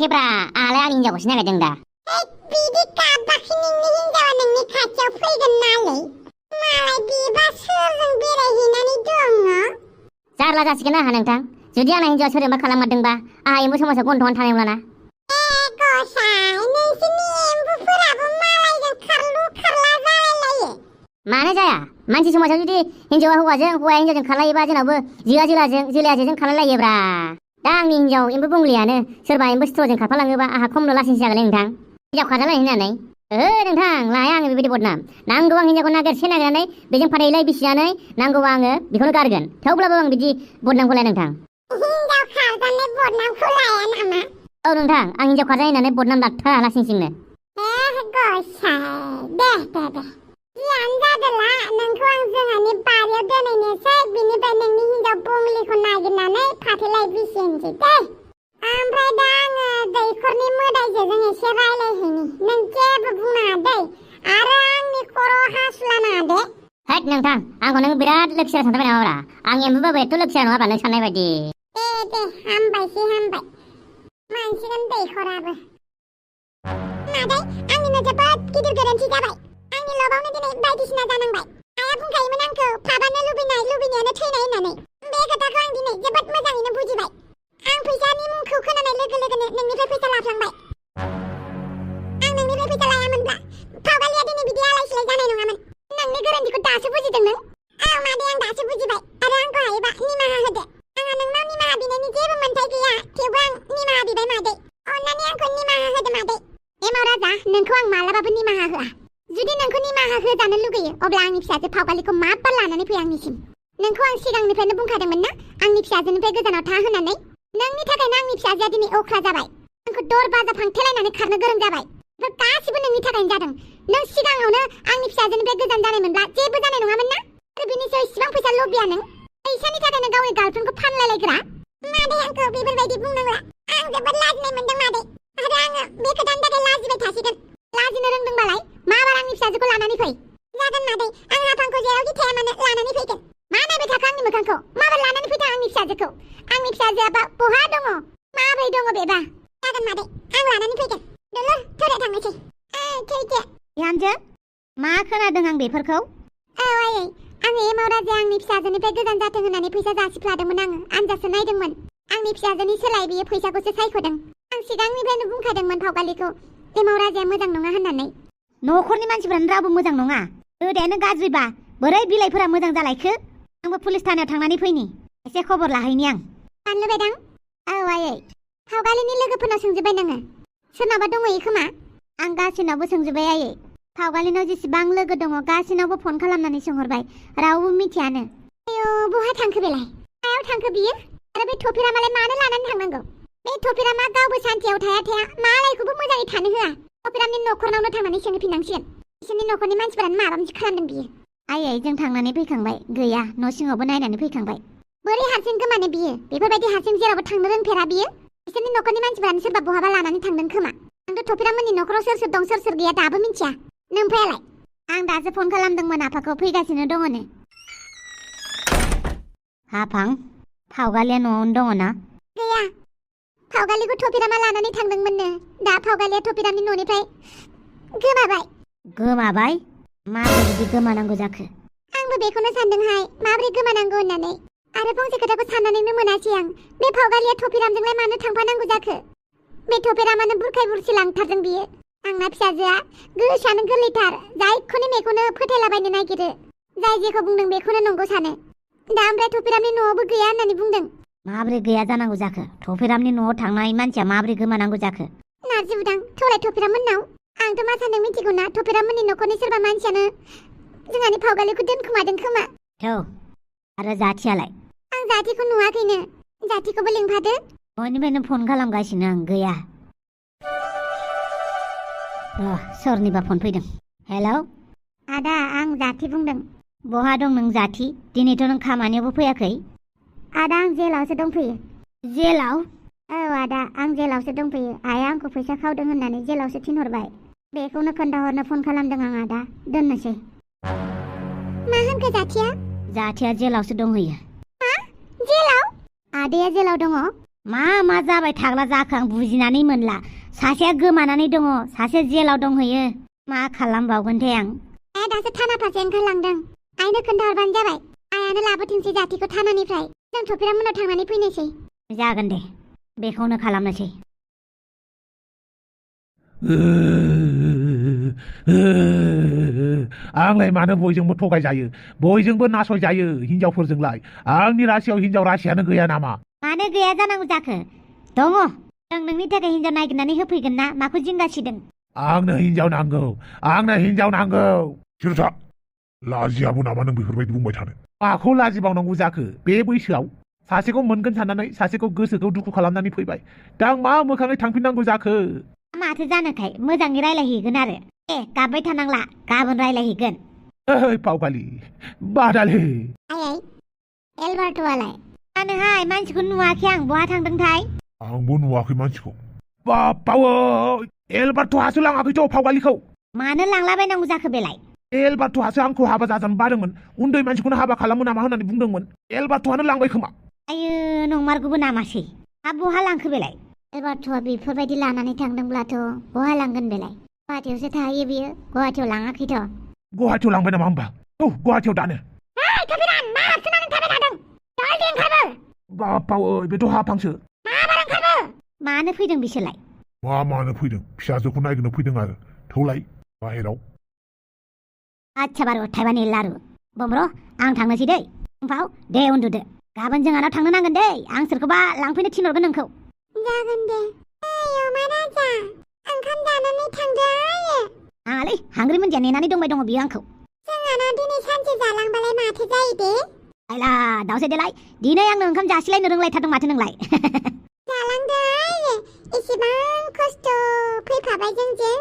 सिनायाखैब्रा आंलाय आंनि हिनजावखौ सिनायदों दा। बिदि गाबाखै नोंनि हिनजावा नोंनि खाथियाव फैगोन नालै मालाय बिबा सोरजों बेरायहैनानै दङ। जारला जासिगोन आंहा नोंथां जुदि आंना हिनजावा सोरजोंबा खालाममारदोंबा आंहा एम्बु समाजाव गन्थंआनो थानाय नंलाना। गसाय नोंसोरनि एम्बुफोराबो मालायजों खारलु खारला जालायलायो। मानो जाया मानसि समाजाव जुदि हिनजावा हौवाजों हौवाया हिनजावजों खारलायोबा जोंनावबो जोआ जोलाजों जोलाया जेजों खारलायलायोब्रा। दा आंनि हिनजाव एम्बु बुंग्लियानो सोरबा एम्बु सिथ्रजों खारफालाङोबा आंहा खमल' लासिंसि जागोनलै नोंथां हिनजाव खारजालाय होननानै। नोंथां लाया आङो बेबायदि बदनाम। नांगौ आं हिनजावखौ नागिरसे नागिरनानै बेजों फाथैलाय बिसिनानै नांगौ आङो बेखौनो गारगोन थेवब्लाबो आं बिदि बदनामखौ लाया नोंथां। हिनजाव खारजानाय बदनामखौ लाया नामा? औ नोंथां आं हिनजाव खारजानाय होननानै बदनाम लाथारा लासिंसिंनो। गसाय दे जियानो जादोला नोंखौ आं जोंहानि बारियाव दोनहैनोसै बिनिफ्राय नोंनि हिनजाव बुंलिखौ नागिरनानै फाथैलाय बिसिनोसै दे। ओमफ्राय दा आङो दैखरनि मोदायजों एसे रायलायहैनि नों जेबो बुंनाङा दै आरो आंनि खर' हासुला नाङा दे। हैद नोंथां आंखौ नों बिराद लोखिसा सानबाय नामाब्रा आं एम्बुबाबो एथ' लोखिसा नङाब्रा नों साननाय बायदि। दे हामबायसै हामबाय मानसिगोन दैखराबो। मादै आंनिनो जोबोद गिदिर गोरोन्थि जाबाय। आंनि लबावनो दिनै बायदिसिना जानांबाय। आइया बुंखायोमोन आंखौ थाबानो लुबैनायानो थैनाय होननानै। बे खोथाखौ आं दिनै जोबोद मोजाङैनो बुजिबाय। आं फैसानि मुंखौ खोनानाय लोगो लोगोनो नोंनिफ्राय फैसा लाफ्लांबाय। आं नोंनिफ्राय फैसा लायामोनब्ला फावगालिया दिनै बिदि आलाय सिलाय जानाय नङामोन। नोंनि गोरोन्थिखौ दासो बुजिदों नों? औ मादै आं दासो बुजिबाय आरो आंखौ हायोबा निमाहा होदो। आंहा नोंनाव निमाहा बिनायनि जेबो मोन्थाय गैया थेवबो आं निमाहा बिबाय मादै। अन्नानै आंखौ निमाहा होदो मादै। एमाव राजा नोंखौ आं मालाबाबो निमाहा होआ। जुदि नोंखौ निमाहा होजानो लुगैयो अब्ला आंनि फिसाजो फावगालिखौ माब्बार लानानै फै आंनिसिम। नोंखौ आं सिगांनिफ्रायनो बुंखादोंमोन ना आंनि फिसाजोनिफ्राय गोजानाव था होननानै। नोंनि थाखायनो आंनि फिसाजोआ दिनै अख्रा जाबाय। आंखौ दर बाजा फांथेलायनानै खारनो गोरों जाबाय। बेफोर गासिबो नोंनि थाखायनो जादों। नों सिगाङावनो आंनि फिसाजोनिफ्राय गोजान जानायमोनब्ला जेबो जानाय नङामोन ना। आरो बिनि सायाव इसिबां फैसा लबिया नों फैसानि थाखायनो गावनि गार्लफ्रेन्डखौ फानलायलायग्रा। मादै आंखौ बेफोरबायदि बुंनांला आं जोबोद लाजिनाय मोनदों मादै आरो आङो बे खोथानि थाखाय लाजिबाय थासिगोन। लाजिनो रोंदोंबालाय माबार आंनि फिसाजोखौ लानानै फै। जागोन मादै आं हाफांखौ जेरावखि थाया मानो लानानै फैगोन। मा नायबाय थाखो आंनि मोखांखौ माबार लानानै फैदों आंनि फिसाजोखौ। आंनि फिसाजोआबा बहा दङ माब्रै दङ बेबा। जागोन मादै आं लानानै फैगोन। दोलो थोराय थांनोसै थैदो। बिहामजो मा खोनादों आं बेफोरखौ? औ आयै आङो एमाव राजाया आंनि फिसाजोनिफ्राय गोजान जाथों होननानै फैसा जासिफ्लादोंमोन। आङो आनजादसो नायदोंमोन। आंनि फिसाजोनि सोलाय बियो फैसाखौसो सायख'दों। आं सिगांनिफ्रायनो बुंखादोंमोन फावगालिखौ एमाव राजाया मोजां नङा होननानै। न'खरनि मानसिफ्रानो रावबो मोजां नङा गोदायानो गाज्रिबा बोरै बिलाइफोरा मोजां जालायखो। आंबो पुलिस थानायाव थांनानै फैनि एसे खबर लाहैनि आं। सानलुबायदां औ आयै फावगालिनि लोगोफोरनाव सोंजोब्बाय नोङो? सोरनावबा दंहैयो खोमा? आं गासैनावबो सोंजोब्बाय आयै। फावगालिनाव जेसेबां लोगो दङ गासैनावबो फन खालामनानै सोंहरबाय रावबो मिथियानो। आयौ बहा थांखो बेलाय? मायाव थांखो बियो? आरो बे थफिरामालाय मानो लानानै थांनांगौ? बे थफिरामा गावबो सान्थियाव थाया मालायखौबो मोजाङै थानो होआ। थफिरामनि न'खरनावनो थांनानै सोंहैफिननांसिगोन। बिसोरनि न'खरनि मानसिफोरानो माबा मोनसे खालामदों बियो। आयै जों थांनानै फैखांबाय गैया न' सिङावबो नायनानै फैखांबाय। बोरै हारसिं गोमानो बियो? बेफोरबायदि हारसिं जेरावबो थांनो रोंफेरा बियो। बिसोरनि न'खरनि मानसिफोरानो सोरबा बहाबा लानानै थांदों खोमा। आंथ' थफिरामोननि न'खराव सोर सोर दं सोर सोर गैया दाबो मिथिया। नोमफायालाय? आं दासो फन खालामदोंमोन आफाखौ फैगासिनो दङनो। हाफां फावगालिया न'आवनो दङ ना? गैया फावगालिखौ थफिरामा लानानै थांदोंमोननो। दा फावगालिया थफिरामनि न'निफ्राय गोमाबाय। गोमाबाय? माबोरै बिदि गोमानांगौ जाखो? आंबो बेखौनो सानदोंहाय माबोरै गोमानांगौ होननानै। आरो फंसे खोथाखौ साननानैनो मोनासै आं बे फावगालिया थफिरामजोंलाय मानो थांफानांगौ जाखो? बे थफिरामानो बुरखाय बुरसि लांथारदों बियो। आंना फिसाजोआ गोसोआनो गोरलैथार जायखौनो मेखौनो फोथायलाबायनो नागिरो। जाय जेखौ बुंदों बेखौनो नंगौ सानो। दा ओमफ्राय थफिरामनि न'आवबो गैया होननानै बुंदों। माबोरै गैया जानांगौ जाखो? थफिरामनि न'आव थांनाय मानसिया माबोरै गोमानांगौ जाखो? नारजि बुदां थौलाय थफिरामोननाव। आंथ' मा सानदों मिथिगौ ना थफिरामोननि न'खरनि सोरबा मानसियानो जोंहानि फावगालिखौ दोनखोमादों खोमा। थौ आरो जाथियालाय? आं जाथिखौ नुवाखैनो। जाथिखौबो लिंफादो। बयनिफ्रायनो फन खालामगासिनो आं गैया। सोरनिबा फन फैदों। हेलौ आदा आं जाथि बुंदों। बहा दं नों जाथि? दिनैथ' नों खामानियावबो फैयाखै। आदा आं जेलावसो दंफैयो। जेलाव? औ आदा आं जेलावसो दंफैयो। आइया आंखौ फैसा खावदों होननानै जेलावसो थिनहरबाय। बेखौनो खोन्थाहरनो फन खालामदों आं आदा। दोननोसै। मा होनखो जाथिया? जाथिया जेलावसो दंहैयो। मा? जेलाव? आदाया जेलाव दङ। मा जाबाय थाग्ला जाखो आं बुजिनानै मोनला सासेया गोमानानै दङ सासे जेलाव दंहैयो मा खालामबावगोनथाय आं दासो थाना फारसे ओंखारलांदों आइनो खोन्थाहरबानो जाबाय आइयानो लाबोथोंसै जाथिखौ थानानिफ्राय जों थफिराम मोननाव थांनानै फैनोसै जागोन दे बेखौनो खालामनोसै आंलाय मानो बयजोंबो थगायजायो बयजोंबो नासयजायो हिनजावफोरजोंलाय आंनि रासियाव हिनजाव रासियानो गैया नामा मानो गैया जानांगौ जाखो दङ जों नोंनि थाखाय हिनजाव नागिरनानै होफैगोन ना माखौ जिंगासिदों आंनो हिनजाव नांगौ सोर था लाजियाबो नामा नों बेफोरबायदि बुंबाय थानो माखौ लाजिबावनांगौ जाखो बे बैसोआव सासेखौ मोनगोन साननानै सासेखौ गोसोखौ दुखु खालामनानै फैबाय दा आं मा मोखाङै थांफिननांगौ जाखो माथो जानोखाय मोजाङै रायलायहैगोन आरो गाबबाय थानांला गाबोन रायलायहैगोन ओइ पावगालि बादालि आइ एलबार्टआलाय जानोहाय मानसिखौ नुवाखै आं बहा थांदोंथाय आंबो नुवाखै मानसिखौ बापावो एलबार्टहासो लाङाखैथ' पावगालिखौ मानो लांलाबायनांगौ जाखो बेलाय एलबार्टहासो आंखौ हाबा जाजानो बादोंमोन उन्दै मानसिखौनो हाबा खालामो नामा होननानै बुंदोंमोन एलबार्टहानो लांबाय खोमा आयो नंमारगौबो नामासै बहा लांखो बेलाय एलबार्टआ बेफोरबायदि लानानै थांदोंब्लाथ' बहा लांगोन बेलाय गुवाहाटियावसो थाहैयो बियो गुवाहाटियाव लाङाखैथ' गुवाहाटियाव लांबाय नामा होमबा औ गुवाहाटियाव दानो बापाव बेथ' हाफांसो मानो फैदों बिसोरलाय मानो फैदों फिसाजोखौ नायगिरनो फैदों आरो थौलाय बाहेराव आच्छा बारु थाइबानि लारु बमर' आं थांनोसै दै ओमफाव दे उन्दुदो गाबोन जोंहानाव थांनो नांगोन दै आं सोरखौबा लांफैनो थिनहरगोन नोंखौ जागोन दे अमा राजा ओंखाम जानानै थांदो आयो आंहालै हांग्रि मोनदिया नेनानै दंबाय दङ बियो आंखौ जोंहाना दिनै सानसे जालांबालाय माथो जायो दे आयला दावसे देलाय दिनै आंनो ओंखाम जासिलायनो रोंलायथारदों माथो नोंलाय जालांदो आयो एसेबां खस्थ' फैफाबाय जोंजों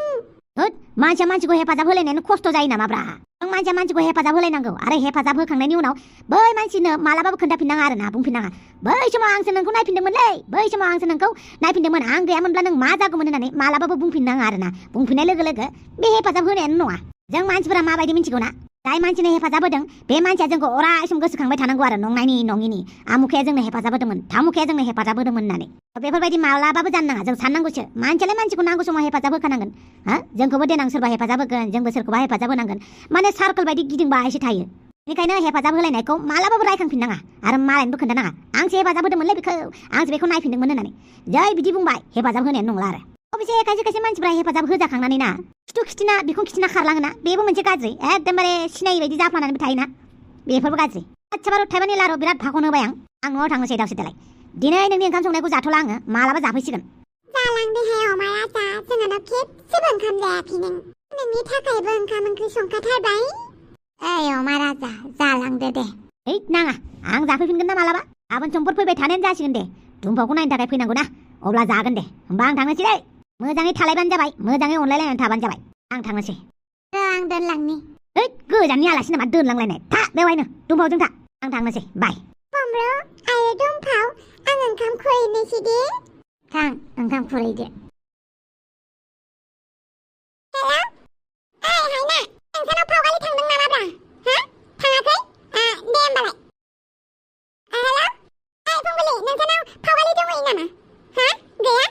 होद मानसिया मानसिखौ हेफाजाब होलायनायानो खस्थ' जायो नामाब्रा जों मानसिया मानसिखौ हेफाजाब होलायनांगौ आरो हेफाजाब होखांनायनि उनाव बै मानसिनो मालाबाबो खोन्थाफिननाङा आरो ना बुंफिननाङा बै समाव आंसो नोंखौ नायफिनदोंमोनलै बै समाव आंसो नोंखौ नायफिनदोंमोन आं गैयामोनब्ला नों मा जागौमोन होननानै मालाबाबो बुंफिननाङा आरो ना बुंफिननाय लोगो लोगो बे हेफाजाब होनायानो नङा जों मानसिफोरा माबायदि मिथिगौ ना जाय मानसिनो हेफाजाब होदों बे मानसिया जोंखौ अराय सम गोसोखांबाय थानांगौ आरो नंनायनि नङिनि आमुखाया जोंनो हेफाजाब होदोंमोन थामुखाया जोंनो हेफाजाब होदोंमोन होननानै बेफोरबायदि मालाबाबो जानो नाङा जों साननांगौसो मानसियालाय मानसिखौ नांगौ समाव हेफाजाब होखानांगोन हा जोंखौबो देनां सोरबा हेफाजाब होगोन जोंबो सोरखौबा हेफाजाब होनांगोन माने सार्कोल बायदि गिदिंबायसो थायो बेनिखायनो हेफाजाब होलायनायखौ मालाबाबो रायखांफिननाङा आरो मालायनोबो खोन्थानाङा आंसो हेफाजाब होदोंमोनलै बेखौ आंसो बेखौ नायफिनदोंमोन होननानै जै बिदि बुंबाय हेफाजाब होनायानो नंला आरो अबयसे खायसे खायसे मानसिफ्रा हेफाजाब होजाखांनानै ना खिथु बिखुं खिथिना खारलाङोना बेबो मोनसे गाज्रि एकदमबारे सिनायै बायदि जाफ्लानानैबो थायोना बेफोरबो गाज्रि आच्छा बारु थाइबानि लारु बिराद भाखौनो होबाय आं न'आव थांनोसै दावसे दालाय दिनै नोंनि ओंखाम संनायखौ जाथ'ला आङो मालाबा जाफैसिगोन जालांदोहाय अमा राजा जोंहानाव खेबसेबो ओंखाम जायाखै नोंनि थाखायबो ओंखाम ओंख्रि संखाथारबाय ओइ अमा राजा जालांदो दे है नाङा आं जाफैफिनगोन ना मालाबा गाबोन समफोर फैबाय थानायानो जासिगोन दे दुमफावखौ नायनो थाखाय फैनांगौ ना अब्ला जागोन दे होमबा आं थांनोसै दै मोजाङै थालायबानो जाबाय मोजाङै अनलायलायनानै थाबानो जाबाय आं थांनोसै आं दोनलांनि है गोजाननि आलासि नामा दोनलांलायनाय था बेवहायनो दुमफावजों था आं थांनोसै बाय बमब्र आरो दुमफाव आं ओंखाम खुरैनोसै दे थां ओंखाम खुरैदो हेलौ ओइ हायना नोंसानाव फावगालि थांदों नामाब्रा हा थाङाखै दे होमबालाय हेलौ ओइ फुंबिलि नोंसानाव फावगालि दंहैयो नामा हा गैया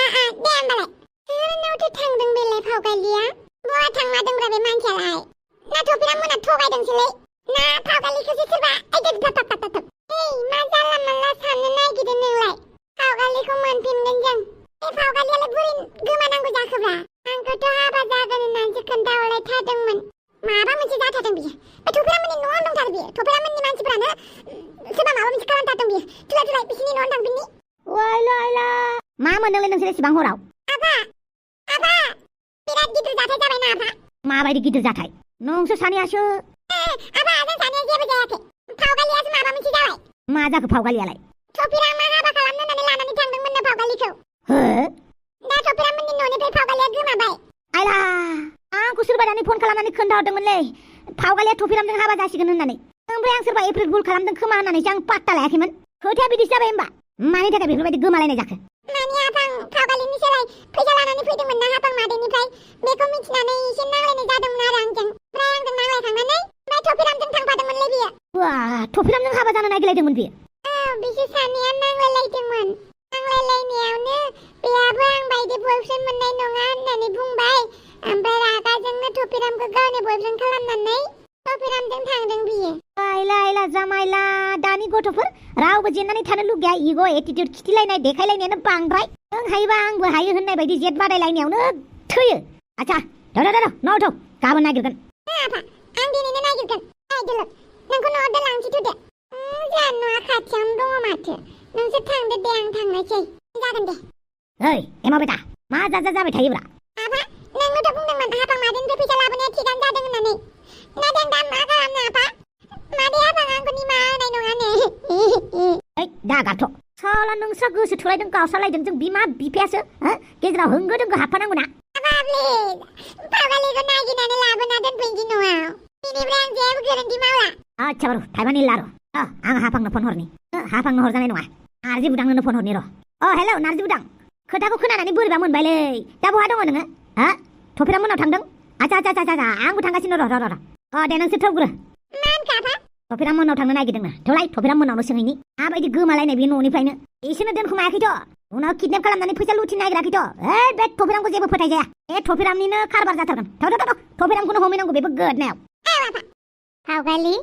दे होमबालाय सोरनावथो थांदों बेलाय फावगालिया बहा थांमारदोंब्रा बे मानसियालाय ना थफिराम मोना थगायदोंसोलै ना फावगालिखौसो सोरबा ओइ मा जाला माला साननो नागिरदों नोंलाय फावगालिखौ मोनफिनगोन जों बे फावगालियालाय बोरै गोमानांगौ जाखोब्रा आंखौथ' हाबा जागोन होननानैसो खोन्थाहरलायथारदोंमोन माबा मोनसे जाथारदों बियो बे थफिरामोननि न'आवनो दंथारो बियो थफिरामोननि मानसिफ्रानो सोरबा माबा मोनसे खालामथारदों बियो थुलाय बिसिनि न'आवनो थांफिननि वायला मा मोनदोंलै नोंसोर एसेबां हराव आबा बिराद गिदिर जाथाय जाबायना आबा माबायदि गिदिर जाथाय नोंसोर सानैयासो आबा जों सानैया जेबो जायाखै फावगालियासो माबा मोनसे जाबाय मा जाखो फावगालियालाय थफिरामा हाबा खालामनो होननानै लानानै थांदोंमोननो फावगालिखौ हो दा थफिरामोननि न'निफ्राय फावगालिया गोमाबाय आयला आंखौ सोरबा दानि फन खालामनानै खोन्थाहरदोंमोनलै फावगालिया थफिरामजों हाबा जासिगोन होननानै ओमफ्राय आं सोरबा एप्रिल भुल खालामदों खोमा होननानैसो आं पात्ता लायाखैमोन खोथाया बिदिसो जाबाय होमबा मानि थाखाय बेफोरबायदि गोमालायनाय जाखो मानि हाफां फावगालिनि सोलाय फैसा लानानै फैदोंमोन ना हाफां मादैनिफ्राय बेखौ मिथिनानै एसे नांलायनाय जादोंमोन आरो आंजों ओमफ्राय आंजों नांलायखांनानै ओमफ्राय थफिरामजों थांफादोंमोनलै बियो वा थफिरामजों हाबा जानो नागिरलायदोंमोन बियो बिसोर सानैया नांलायलायदोंमोन नांलायलायनायावनो बेहाबो आं बायदि बयफ्रेन्ड मोननाय नङा होननानै बुंबाय ओमफ्राय रागाजोंनो टपिरामखौ गावनि बयफ्रेन्ड खालामनानै टपिरामजों थांदों बियो आइला जामाइला दानि गथ'फोर रावबो जेननानै थानो लुगैया इग' एटिट्युड खिथिलायनाय देखायलायनायानो बांद्राय नों हायोबा आंबो हायो होननाय बायदि जेट बादायलायनायावनो थैयो आच्छा न'आव थौ गाबोन नागिरगोन आफा आं दिनैनो नागिरगोन दुलुर नोंखौ न'आव दोनलांसै थुदो जोंहा न'आ खाथियावनो दङ माथो नोंसोर थांदो दे आं थांनोसै जागोन दे ओइ एमा बेटा मा जाबाय थायोब्रा आफा नोंनोथ' बुंदोंमोन हाफां मादैनिफ्राय फैसा लाबोनाया थिगानो जादों होननानै नाथाय आं दा मा खालामनो आफा मादै हाफां आंखौ निमाहा होनाय नङानो ओइ दा गाथ' साला नोंस्रा गोसो थोलायदों गावस्रालायदों जों बिमा बिफायासो गेजेराव होंगो दोंगो हाबफानांगौ ना आफा प्लिज पावगालिखौ नागिरनानै लाबोना दोनफैनोसै न'आव बेनिफ्राय आं जेबो गोरोन्थि मावला आच्छा बारु थाइबानि लारु आं हाफांनो फन हरनि हाफांनो हरजानाय नङा नारजि बुदांनो फन हरनि र' हेलौ नारजि बुदां खोथाखौ खोनानानै बोरैबा मोनबायलै दा बहा दङ नोङो थफिराम मोननाव थांदों आच्छा आंबो थांगासिनो र' दे नोंसोर थौग्रो थफिराम मोननाव थांनो नागिरदोंनो थौलाय थफिराम मोननावनो सोंहैनि माबायदि गोमालायनाय बे न'निफ्रायनो इसोरनो दोनखोमायाखैथ' उनाव किडनेप खालामनानै फैसा लुथिनो नागिराखैथ' बे थफिरामखौ जेबो फोथायजाया बे थफिरामनिनो कारबार जाथारगोन थौ थफिरामखौनो हमहैनांगौ बेबो गोदनायाव पावगालि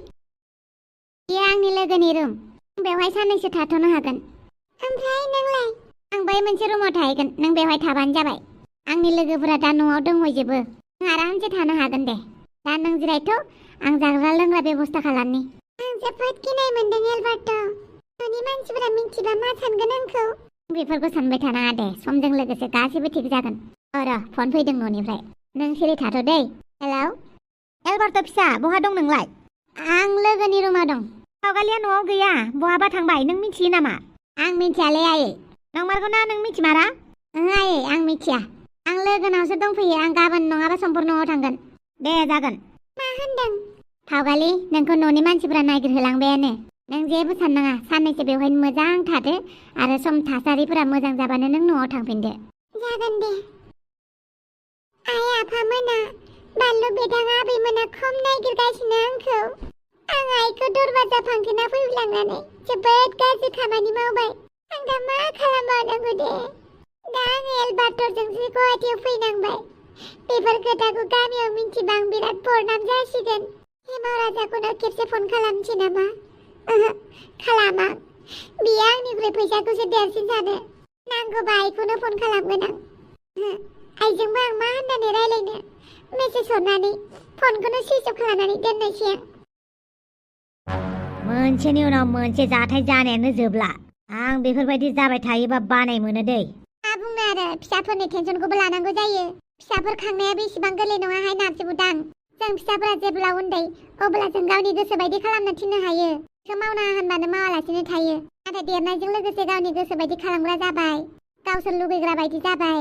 बेयो आंनि लोगोनि रुम बेवहाय साननैसो थाथ'नो हागोन ओमफ्राय नोंलाय आं बै मोनसे रुमाव थाहैगोन नों बेवहाय थाबानो जाबाय आंनि लोगोफोरा दा न'आव दंहैजोबो नों आरामसे थानो हागोन दे दा नों जिरायथ' आं जाग्रा लोंग्रा बेबस्था खालामनि आं जोबोद गिनाय मोनदों एलबार्ट न'नि मानसिफोरा मिथिबा मा सानगोन आंखौ बेफोरखौ सानबाय थानाङा दे समजों लोगोसे गासैबो थिग जागोन र' फन फैदों न'निफ्राय नों सिरि थाथ' दै हेलौ एलबार्ट फिसा बहा दं नोंलाय आं लोगोनि रुमाव दं पावगालिया न'आव गैया बहाबा थांबाय नों मिथियो नामा आं मिथियालै आयै नंमारगौ ना नों मिथिमारा आयै आं मिथिया आं लोगोनावसो दंफैयो आं गाबोन नङाबा समफोर न'आव थांगोन दे जागोन मा होनदों पावगालि नोंखौ न'नि मानसिफोरा नागिरहोलांबायानो नों जेबो साननाङा साननैसो बेवहायनो मोजां थादो आरो सम थासारिफोरा मोजां जाबानो नों न'आव थांफिनदो जागोन दे आइ आफामोना बानलु बिदां आबैमोना खम नागिरगासिनो आंखौ आं आइखौ दरवाजा फांथेना फैफ्लांनानै जोबोद गाज्रि खामानि मावबाय आं दा मा खालामबावनांगौ दे दा आं एलबार्टरजोंसो गुवाहाटीयाव फैनांबाय बेफोर खोथाखौ गामियाव मिन्थिबा आं बिराद बरनाम जासिगोन हेमाव राजाखौनो खेबसे फन खालामनोसै नामा खालामा बियो आंनिख्रुइ फैसाखौसो देरसिन सानो नांगौबा आइखौनो फन खालामगोन आं आइजोंबो आं मा होननानै रायलायनो मेसेज हरनानै फनखौनो सुइच अफ खालामनानै दोननोसै आं मोनसेनि उनाव मोनसे जाथाय जानायानो जोबला आं बेफोरबायदि जाबाय थायोबा बानाय मोनो दै मा बुंनो आरो फिसाफोरनि टेनसनखौबो लानांगौ जायो फिसाफोर खांनायाबो इसेबां गोरलै नङाहाय नारजि बुदां जों फिसाफोरा जेब्ला उन्दै अब्ला जों गावनि गोसो बायदि खालामनो थिननो हायो बेखौ मावनाङा होनबानो मावालासिनो थायो नाथाय देरनायजों लोगोसे गावनि गोसो बायदि खालामग्रा जाबाय गावसोर लुबैग्रा बायदि जाबाय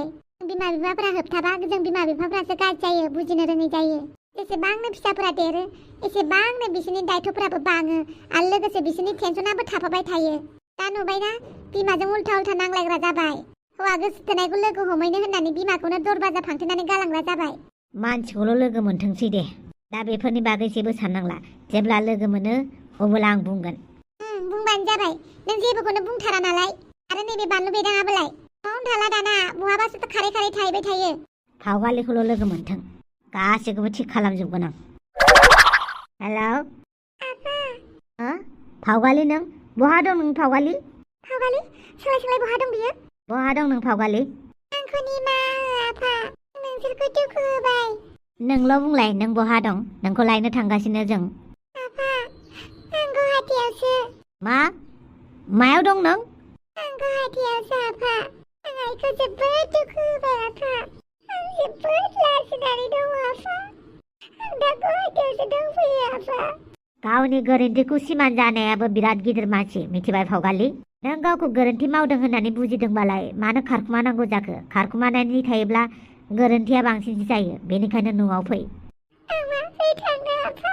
बिमा बिफाफोरा होबथाबा जों बिमा बिफाफोरासो गाज्रि जायो बुजिनो रोङै जायो जेसेबांनो फिसाफोरा देरो एसेबांनो बिसोरनि दायथ'फोराबो बाङो आरो लोगोसे बिसोरनि टेनसनाबो थाफाबाय थायो दा नुबायना बिमाजों उल्था उल्था नांलायग्रा जाबाय हौवा गोसो थोनायखौ लोगो हमैनो होननानै बिमाखौनो दरवाजा फांथेनानै गालांग्रा जाबाय मानसिखौल' लोगो मोनथोंसै दे दा बेफोरनि बागै जेबो साननांला जेब्ला लोगो मोनो अब्ला आं बुंगोन बुंबानो जाबाय नों जेबोखौनो बुंथारा नालाय आरो नैबे बानलु बेदाङाबोलाय न'आवनो थाला दाना बहाबासो खारै खारै थाहैबाय थायो पावगालिखौल' लोगो मोनथों गासैखौबो थिग खालामजोबगोन आं हेलौ पावगालि नों बहा दं नों पावगालि सोलाय सोलाय बहा दं बियो बहा दं नों पावगालि आंखौ निमाहा हो आफा नोंसोरखौ दुखु होबाय नोंल' बुंलाय नों बहा दं नोंखौ लायनो थांगासिनो जों आफा आं गुवाहाटीयावसो मायाव दं नों आं गुवाहाटीयावसो आफा आं आइखौ जोबोद दुखु होबाय आफा आं जोबोद लाजिनानै दङ आफा आं दा गुवाहाटीयावसो दंफैयो आफा गावनि गोरोन्थिखौ सिमान जानायाबो बिराद गिदिर मानसि मिथिबाय पावगालि नों गावखौ गोरोन्थि मावदों होननानै बुजिदोंबालाय मानो खारखुमानांगौ जाखो खारखुमानानै थायोब्ला गोरोन्थिया बांसिनसो जायो बेनिखायनो न'आव फै आं माबोरै थांनो आफा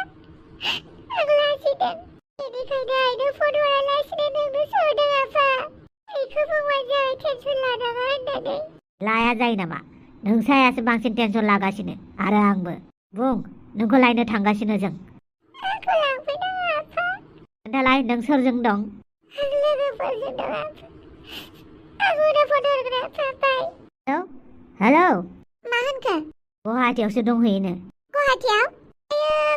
आं लाजिदों बेनिखायनो आइनो फन हरालासिनो नोंनो सोंदों आफा आइखौ बुंबानो जाबाय टेनसन लानाङा होननानै लाया जायो नामा नोंसायासो बांसिन टेनसन लागासिनो आरो आंबो बुं नोंखौ लायनो थांगासिनो जों आंखौ लांफैनाङा आफा खोन्थालाय नों सोरजों दं आं लोगोफोरजों दं आफा aku udah foto sampai. Hello मा होनखो? गुवाहाटियावसो दंहैयोनो गुवाहाटियाव?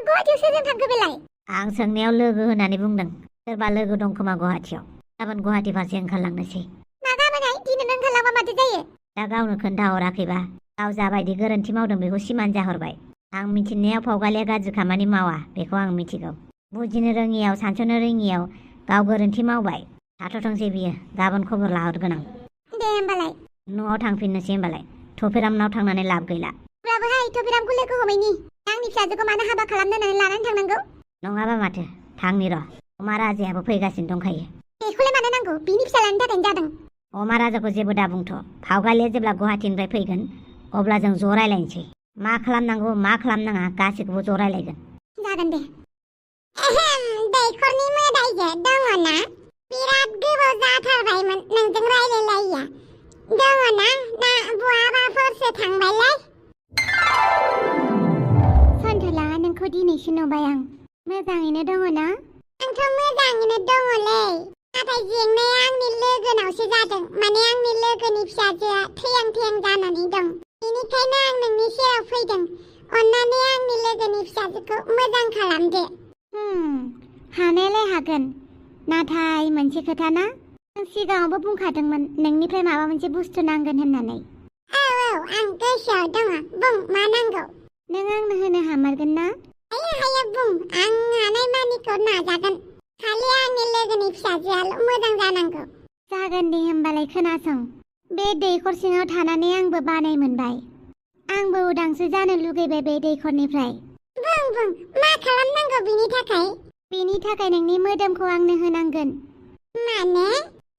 गुवाहाटियाव सोरजों थांखो बेलाय? आं सोंनायाव लोगो होननानै बुंदों सोरबा लोगो दं खोमा गुवाहाटियाव गाबोन गुवाहाटि फारसे ओंखारलांनोसै मा गाबोनहाय? दिनै ओंखारलांबा माथो जायो? दा गावनो खोन्थाहराखैबा गाव जाबायदि गोरोन्थि मावदों बेखौ सिमान जाहरबाय आं मिथिनायाव फावगालिया गाज्रि खामानि मावा बेखौ आं मिथिगौ बुजिनो रोङियाव सानस'नो रोङियाव गाव गोरोन्थि मावबाय थाथ'थोंसै बियो गाबोन खबर लाहरगोन आं दे होमबालाय न'आव थांफिननोसै होमबालाय थफिरामनाव थांनानै लाब गैला अब्लाबोहाय थफिरामखौ लोगो हमैनि आंनि फिसाजोखौ मानो हाबा खालामनो होननानै लानानै थांनांगौ नङाबा माथो थांनि र' अमा राजायाबो फैगासिनो दंखायो बेखौलाय मानो नांगौ? बिनि फिसालानि थाखायनो जादों। अमा राजाखौ जेबो दा बुंथ' फावगालिया जेब्ला गुवाहाटिनिफ्राय फैगोन अब्ला जों ज' रायलायनोसै मा खालामनांगौ मा खालामनाङा गासैखौबो ज' रायलायगोन जागोन दे दैखरनि मोदाइजो दङ ना? बिराद गोबाव जाथारबायमोन नोंजों रायलायलायिया दङ ना बहाबाफोरसो थांबायलाय? सन्थला नोंखौ दिनैसो नुबाय आं मोजाङैनो दङ ना? आंथ' मोजाङैनो दङलै नाथाय जेंनाया आंनि लोगोनावसो जादों माने आंनि लोगोनि फिसाजोआ थैहां जानानै दं बेनिखायनो आं नोंनि सेराव फैदों अन्नानै आंनि लोगोनि फिसाजोखौ मोजां खालामदो हानायालाय हागोन नाथाय मोनसे खोथा ना आं सिगाङावबो बुंखादोंमोन नोंनिफ्राय माबा मोनसे बुस्थु नांगोन होननानै औ आं गोसोआव दङ बुं मा नांगौ नों आंनो होनो हामारगोन ना हायो बुं आं हानाय मानिखौ नाजागोन खालि आंनि लोगोनि फिसाजोआल' मोजां जानांगौ जागोन दे होमबालाय खोनासं बे दैखर सिङाव थानानै आंबो बानाय मोनबाय आंबो उदांस्रि जानो लुगैबाय बे दैखरनिफ्राय बुं मा खालामनांगौ बिनि थाखाय नोंनि मोदोमखौ आंनो होनांगोन माने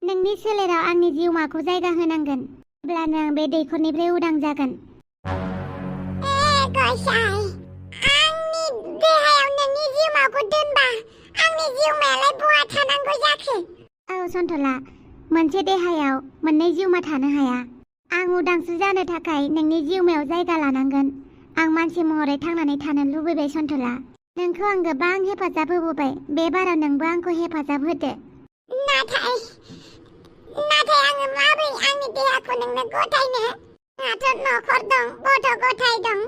नोंनि सोलेराव आंनि जिउमाखौ जायगा होनांगोन अब्लानो आं बे दैखरनिफ्राय उदां जागोन आंनि देहायाव नोंनि जिउमाखौ दोनबा आंनि जिउमायालाय बहा थानांगौ जाखो औ सन्थला मोनसे देहायाव मोननै जिउमा थानो हाया आं उदांस्रि जानो थाखाय नोंनि जिउमायाव जायगा लानांगोन आं मानसि महरै थांनानै थानो लुबैबाय सन्थला नोंखौ आं गोबां हेफाजाब होबोबाय बे बाराव नोंबो आंखौ हेफाजाब होदो नाथाय आङो माबोरै आंनि देहाखौ नोंनो गथायनो आंहाथ' नखर दं गथ' गथाय दं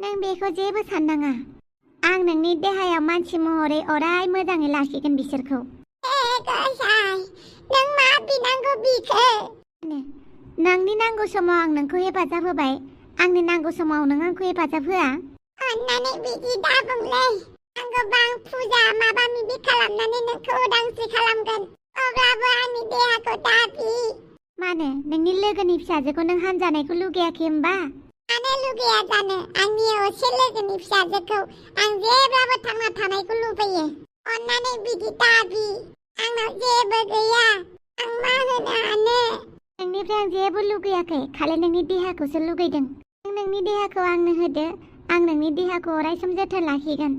नों बेखौ जेबो साननाङा आं नोंनि देहायाव मानसि महरै अराय मोजाङै लाखिगोन बिसोरखौ नों मा बिनांगौ बिखो नोंनि नांगौ समाव आं नोंखौ हेफाजाब होबाय आंनि नांगौ समाव नों आंखौ हेफाजाब होआ अन्नानै बिदि दाबुंलै आं गोबां फुजा माबा माबि खालामनानै नोंखौ उदांस्रि खालामगोन अब्लाबो आंनि देहाखौ दाबि मानो नोंनि लोगोनि फिसाजोखौ नों हानजानायखौ लुगैयाखै होमबा मानो लुगैया जानो आंनि असे लोगोनि फिसाजोखौ आं जेब्लाबो थांना थानायखौ लुबैयो अन्नानै बिदि दाबि आंनाव जेबो गैया आं मा होनो हानो नोंनिफ्राय आं जेबो लुगैयाखै खालि नोंनि देहाखौसो लुगैदों नों नोंनि देहाखौ आंनो होदो आं नोंनि देहाखौ अरायसम जोथोन लाखिगोन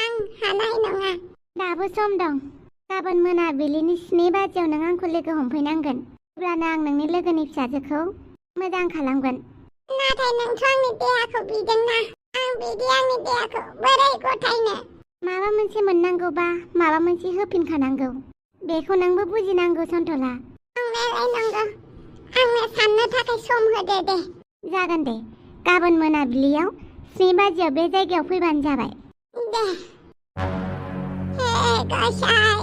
आं हानाय नङा दाबो सम दं गाबोन मोनाबिलिनि 7 बाजियाव नों आंखौ लोगो हमफैनांगोन अब्लानो आं नोंनि लोगोनि फिसाजोखौ मोजां खालामगोन नाथाय नोंथ' आंनि देहाखौ बिदोंना आं बिदि आंनि देहाखौ बोरै गथायनो माबा मोनसे मोननांगौबा माबा मोनसे होफिनखानांगौ बेखौ नोंबो बुजिनांगौ सन्थला आंनो साननो थाखाय सम होदो दे जागोन दे गाबोन मोनाबिलियाव 7 बाजियाव बे जायगायाव फैबानो जाबाय दे गसाइ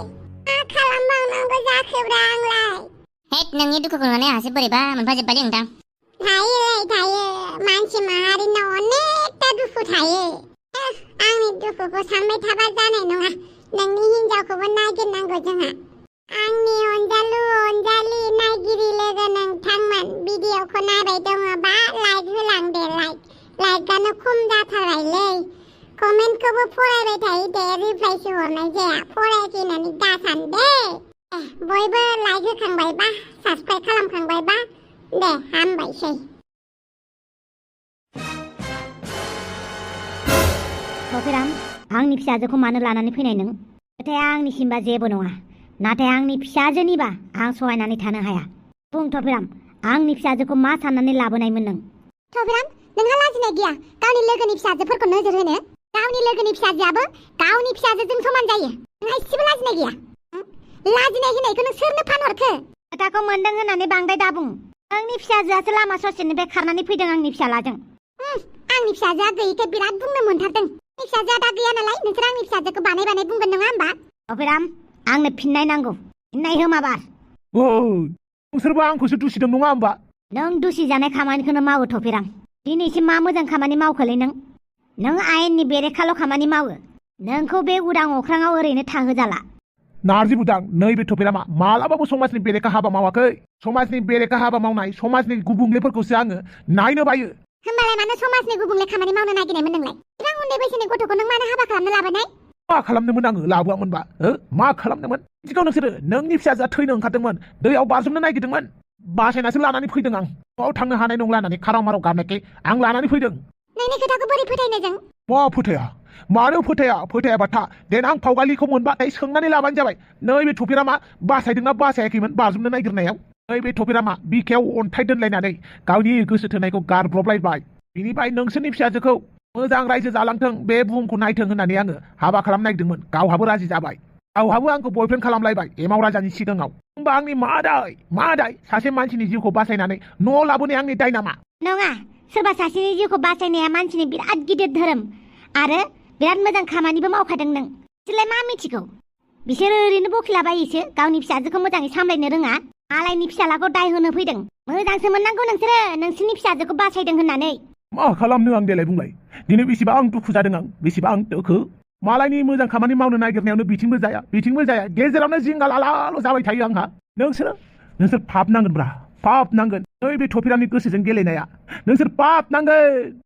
मा खालामबावनांगौ जाखोब्रा आंलाय हेट नोंनि दुखुखौ नुनानै आंहासो बोरैबा मोनफाजोब्बायलै नोंथां थायो मानसि माहारिनाव अनेकथा दुखु थायो आंनि दुखुखौ सानबाय थाबा जानाय नङा नोंनि हिनजावखौबो नागिरनांगौ जोंहा आंनि अनजालि नायगिरि लोगो नोंथांमोन भिडिअखौ नायबाय दङबा लाइक होलांदे लाइकआनो खम जाथारबायलै कमेन्टखौबो फरायबाय थायो दे रिप्लाइसो हरनाय जाया फरायाखै होननानै दासान दे बयबो लाइक होखांबायबा साबस्क्राइब खालामखांबायबा दे हामबायसै थफिराम आंनि फिसाजोखौ मानो लानानै फैनाय नों खोथाया आंनिसिमबा जेबो नङा नाथाय आंनि फिसाजोनिबा आं सहायनानै थानो हाया बुं थफिराम आंनि फिसाजोखौ मा साननानै लाबोनायमोन नों थफिराम नोंहा लाजिनाय गैया गावनि लोगोनि फिसाजोफोरखौ नोजोर होनो गावनि लोगोनि फिसाजोआबो गावनि फिसाजोजों समान जायो नोंहा एसेबो लाजिनाय गैया लाजिनाय होनायखौ नों सोरनो फानहरखो खोथाखौ मोनदों होननानै बांद्राय दाबुं नोंनि फिसाजोआसो लामा ससेनिफ्राय खारनानै फैदों आंनि फिसालाजों आंनि फिसाजोआ गैयिखाय बिराद बुंनो मोनथारदों आंनि फिसाजोआ दा गैया नालाय नोंसोर आंनि फिसाजोखौ बानाय बुंगोन नङा होमबा अफिराम आंनो फिननाय नांगौ फिननाय हो माबार नोंसोरबो आंखौसो दुसिदों नङा होमबा नों दुसि जानाय खामानिखौनो मावो थफिराम दिनैसिम मा मोजां खामानि मावखोलै नों आयेननि बेरेखाल' खामानि मावो नोंखौ बे उदां अख्राङाव ओरैनो थाहोजाला नारजि बुदां नैबे थफेरामा मालाबाबो समाजनि बेरेखा हाबा मावाखै समाजनि बेरेखा हाबा मावनाय समाजनि गुबुंलेफोरखौसो आङो नायनो बायो होमबालाय मानो समाजनि गुबुंले खामानि मावनो नागिरनायमोन नोंलाय इसिबां उन्दै बैसोनि गथ'खौ नों मानो हाबा खालामनो लाबोनाय मा खालामदोंमोन आङो लाबोआमोनबा मा खालामदोंमोन मिथिगौ नोंसोरो नोंनि फिसाजोआ थैनो ओंखारदोंमोन दैयाव बाज्रुमनो नागिरदोंमोन बासायनासो लानानै फैदों आं न'आव थांनो हानाय नंला होननानै खाराव माराव गाबनायखाय आं लानानै फैदों नोंनि खोथाखौ बोरै फोथायनो जों मा फोथाया मानो फोथायाबा था देनां फावगालिखौ मोनबाथाय सोंनानै लाबानो जाबाय नैबे थफेरामा बासायदोंना बासायाखैमोन बाज्रुमनो नागिरनायाव नैबे थफेरामा बिखायाव अन्थाइ दोनलायनानै गावनि गोसो थोनायखौ गारब्रबलायबाय बिनिफ्राय नोंसोरनि फिसाजोखौ मोजां रायजो जालांथों बे बुहुमखौ नायथों होननानै आङो हाबा खालामनो नागिरदोंमोन गावहाबो राजि जाबाय गावहाबो आंखौ बयफ्रेन्ड खालामलायबाय एमाव राजानि सिगाङाव होमबा आंनि मा दाय सासे मानसिनि जिउखौ बासायनानै न'आव लाबोनाय आंनि दाय नामा नङा सोरबा सासेनि जिउखौ बासायनाया मानसिनि बिराद गिदिर धोरोम आरो बिराद मोजां खामानिबो मावखादों नों बिसोरलाय मा मिथिगौ बिसोर ओरैनो बखिलाबायोसो गावनि फिसाजोखौ मोजाङै सामलायनो रोङा मालायनि फिसालाखौ दाय होनो फैदों मोजांसो मोननांगौ नोंसोरो नोंसोरनि फिसाजोखौ बासायदों होननानै मा खालामनो आं देलाय बुंलाय दिनै बेसेबां दुखु जादों आं बेसेबां दोखो मालायनि मोजां खामानि मावनो नागिरनायावनो बिथिंबो जाया गेजेरावनो जिंगा लालाल' जाबाय थायो आंहा नोंसोर पाप नांगोनब्रा पाप नांगोन नैबे थफेरामनि गोसोजों गेलेनाया नोंसोर पाप नांगोन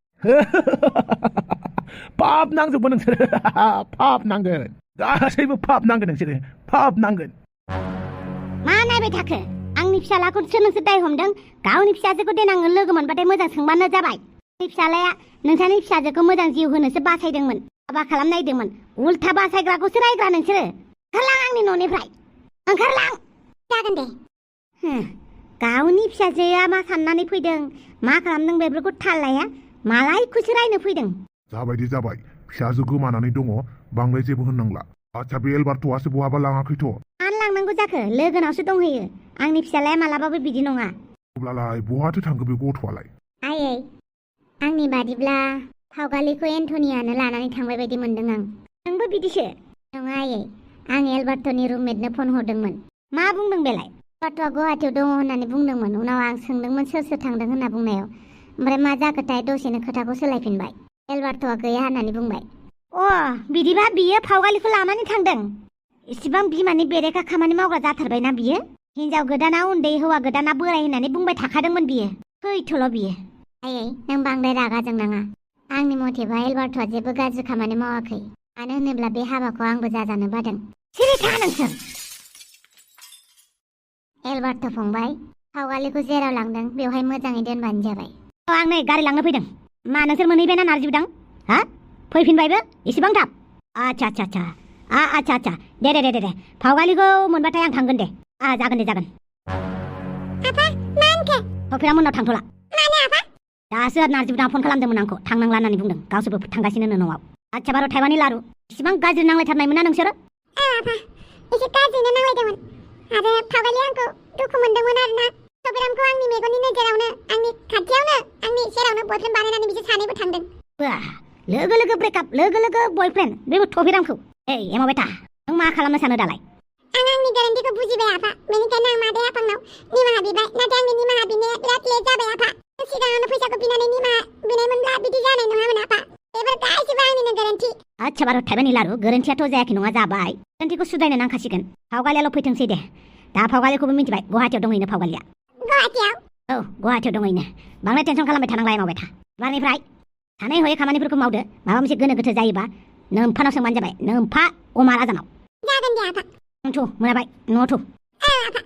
पाप नांजोबो नोंसोर पाप नांगोन गासैबो पाप नांगोन नोंसोरो पाप नांगोन मा नायबाय थाखो आंनि फिसालाखौसो नोंसोर दाय हमदों गावनि फिसाजोखौ देनां लोगो मोनबाथाय मोजां सोंबानो जाबाय फिसालाया नोंसानि फिसाजोखौ मोजां जिउ होनोसो बासायदोंमोन हाबा खालामनायदोंमोन उल्था बासायग्राखौसो रायग्रा नोंसोरो ओंखारलां आंनि न'निफ्राय ओंखारलां जागोन दे गावनि फिसाजोआ मा साननानै फैदों मा खालामदों बेफोरखौ थाल लाया मालायखौसो रायनो फैदों जाबाय फिसाजो गोमानानै दङ बांद्राय जेबो होननांला आच्छा बे एलबार्ट'आसो बहाबा लाङाखैथ' मानो लांनांगौ जाखो लोगोनावसो दंहैयो आंनि फिसालाया मालाबाबो बिदि नङा अब्लालाय बहाथो थांखो बे गथ'आलाय आयै आंनि बादिब्ला फावगालिखौ एन्टनियानो लानानै थांबाय बायदि मोनदों आं नोंबो बिदिसो नङा आयै आं एलबार्ट'नि रुममेटनो फन हरदोंमोन मा बुंदों बेलाय एलबार्ट'आ गुवाहाटियाव दङ होननानै बुंदोंमोन उनाव आं सोंदोंमोन सोर थांदों होनना बुंनायाव ओमफ्राय मा जाखोथाय दसेनो खोथाखौ सोलायफिनबाय एलबार्ट'आ गैया होननानै बुंबाय बिदिबा बियो फावगालिखौ लानानै थांदों इसिबां बिमानि बेरेखा खामानि मावग्रा जाथारबायना बियो हिनजाव गोदाना उन्दै हौवा गोदाना बोराय होननानै बुंबाय थाखादोंमोन बियो थैथ'ल' बियो आयै नों बांद्राय रागा जोंनाङा आंनि मथेबा एलबार्ट'आ जेबो गाज्रि खामानि मावाखै मानो होनोब्ला बे हाबाखौ आंबो जाजानो बादों सिरि था नोंसोर एलबार्ट' फंबाय फावगालिखौ जेराव लांदों बेवहाय मोजाङै दोनबानो जाबाय आं नै गारि लांनो फैदों मा नोंसोर मोनहैबायना नारजि बुदां हा फैफिनबायबो इसेबां थाब आच्छा दे फावगालिखौ मोनबाथाय आं थांगोन दे जागोन दे जागोन आफा मा होनखो थफेरा मोननाव थांथ'ला मानो आफा दासो नारजि बुदां फन खालामदोंमोन आंखौ थांनांला होननानै बुंदों गावसोरबो थांगासिनो न'आव आच्छा बार' थाइबानि लारु इसिबां गाज्रि नांलायथारनायमोन ना नोंसोरो आफा एसे गाज्रिनो नांलायदोंमोन आरो फावगालिया आंखौ दुखु मोनदोंमोन आरोना थफेरामखौ आंनि मेगननि नोजोरावनो आंनि खाथियावनो आंनि सेरावनो बयफ्रेन्ड बानायनानै बिसोर सानैबो थांदों लोगो ब्रेकआप लोगो बयफ्रेन्ड बेबो थफेरामखौ एमाव बेटा नों मा खालामनो सानो दालाय आं आंनि गोरोन्थिखौ बुजिबाय आफा बेनिखायनो आं मादै आफानाव निमाहा बिबाय नाथाय आंनि निमाहा बिनाया बिराद लेट जाबाय आफा सिगाङावनो फैसाखौ बिनानै निमाहा बिनायमोनब्ला बिदि जानाय नङामोन आफा बेफोर गासिबो आंनिनो गोरोन्थि आच्छा बार' थाइबानि लारु गोरोन्थियाथ' जायाखै नङा जाबाय गोरोन्थिखौ सुद्रायनो नांखासिगोन फावगालियाल' फैथोंसै दे दा फावगालिखौबो मिथिबाय गुवाहाटियाव दंहैनो फावगालिया गुवाहाटियाव गुवाहाटियाव दंहैनो बांद्राय टेनसन खालामबाय थानांला मावबाय था बारनिफ्राय सानै हयै खामानिफोरखौ मावदो माबा मोनसे गोनो गोथो जायोबा नोम्फानाव सोंबानो जाबाय नोम्फा अमा राजानाव जागोन दे आफा नोंथ' मोनाबाय न'आवथ' आफा